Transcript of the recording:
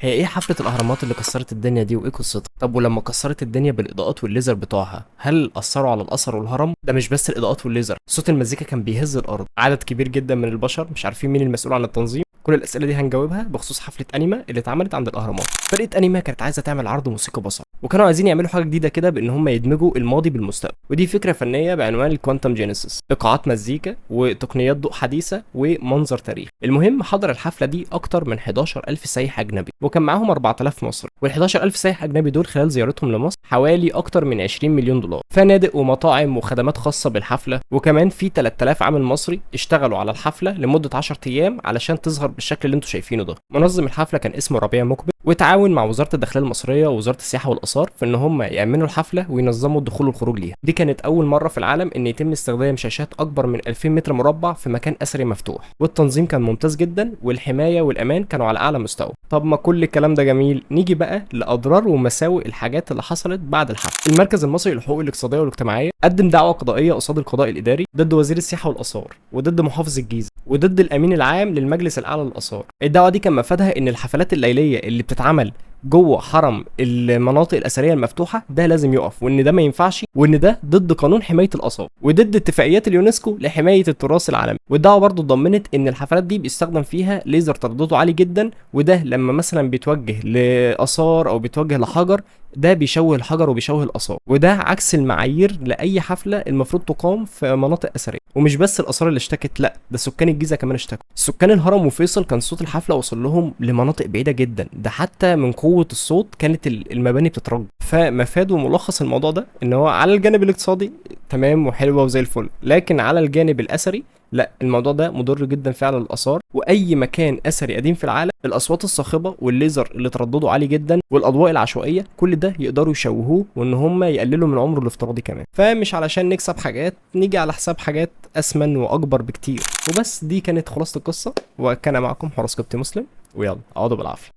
هي ايه حفلة الاهرامات اللي كسرت الدنيا دي وايه قصتها؟ طب ولما كسرت الدنيا بالاضاءات والليزر بتوعها، هل اثروا على الاثر والهرم؟ ده مش بس الاضاءات والليزر، صوت المزيكا كان بيهز الارض. عدد كبير جدا من البشر مش عارفين مين المسؤول عن التنظيم. كل الاسئلة دي هنجاوبها بخصوص حفلة انيما اللي اتعملت عند الاهرامات. فرقه انيما كانت عايزه تعمل عرض موسيقى بصر، وكانوا عايزين يعملوا حاجة جديدة كده بان هم يدمجوا الماضي بالمستقبل، ودي فكرة فنية بعنوان ال quantum genesis، ايقاعات مزيكا وتقنيات ضوء حديثه ومنظر تاريخي. المهم حضر الحفلة دي اكتر من 11000 سايح اجنبي، وكان معاهم 4000 مصري. وال 11000 سايح اجنبي دول خلال زيارتهم لمصر حوالي اكتر من 20 مليون دولار، فنادق ومطاعم وخدمات خاصة بالحفله. وكمان في 3000 عامل مصري اشتغلوا على الحفلة لمدة 10 ايام علشان تظهر بالشكل اللي انتم شايفينه ده. منظم الحفلة كان اسمه ربيع مقبل، وتعاون مع وزارة الداخلية المصرية ووزارة السياحة والاثار في ان هم يامنوا الحفلة وينظموا الدخول والخروج ليها. دي كانت اول مرة في العالم ان يتم استخدام شاشات اكبر من 2000 متر مربع في مكان اثري مفتوح، والتنظيم كان ممتاز جدا، والحماية والامان كانوا على اعلى مستوى. طب ما كل الكلام ده جميل، نيجي بقى لاضرار ومساوئ الحاجات اللي حصلت بعد الحفلة. المركز المصري للحقوق الاقتصادية والاجتماعية قدم دعوى قضائية قصاد القضاء الاداري ضد وزير السياحة والاثار، وضد محافظ الجيزة، وضد الامين العام للمجلس الاعلى للاثار. الدعوة دي كان مفادها ان الحفلات الليلية اللي بتتعمل جوه حرم المناطق الاثرية المفتوحة ده لازم يقف، وان ده ما ينفعش، وان ده ضد قانون حماية الاثار وضد اتفاقيات اليونسكو لحماية التراث العالمي. والدعوة برضو اتضمنت ان الحفلات دي بيستخدم فيها ليزر تردده عالي جدا، وده لما مثلا بيتوجه لاثار او بيتوجه لحجر ده بيشوه الحجر وبيشوه الاثار، وده عكس المعايير لاي حفلة المفروض تقام في مناطق اثرية. ومش بس الاثار اللي اشتكت، لا ده سكان الجيزة كمان اشتكوا. سكان الهرم وفيصل كان صوت الحفلة وصل لهم لمناطق بعيدة جدا، ده حتى من قوة الصوت كانت المباني بتترج. فمفاد وملخص الموضوع ده ان هو على الجانب الاقتصادي تمام وحلوه وزي الفل، لكن على الجانب الاثري لا، الموضوع ده مضر جدا فعلا للاثار. واي مكان اثري قديم في العالم الاصوات الصاخبه والليزر اللي تردده عالي جدا والاضواء العشوائية كل ده يقدروا يشوهوه وان هم يقللوا من عمره الافتراضي كمان. فمش علشان نكسب حاجات نيجي على حساب حاجات اسمن واكبر بكتير. وبس دي كانت خلاصه القصة، وكان معكم حراس قبطي مسلم، ويلا اقعدوا بالعافية.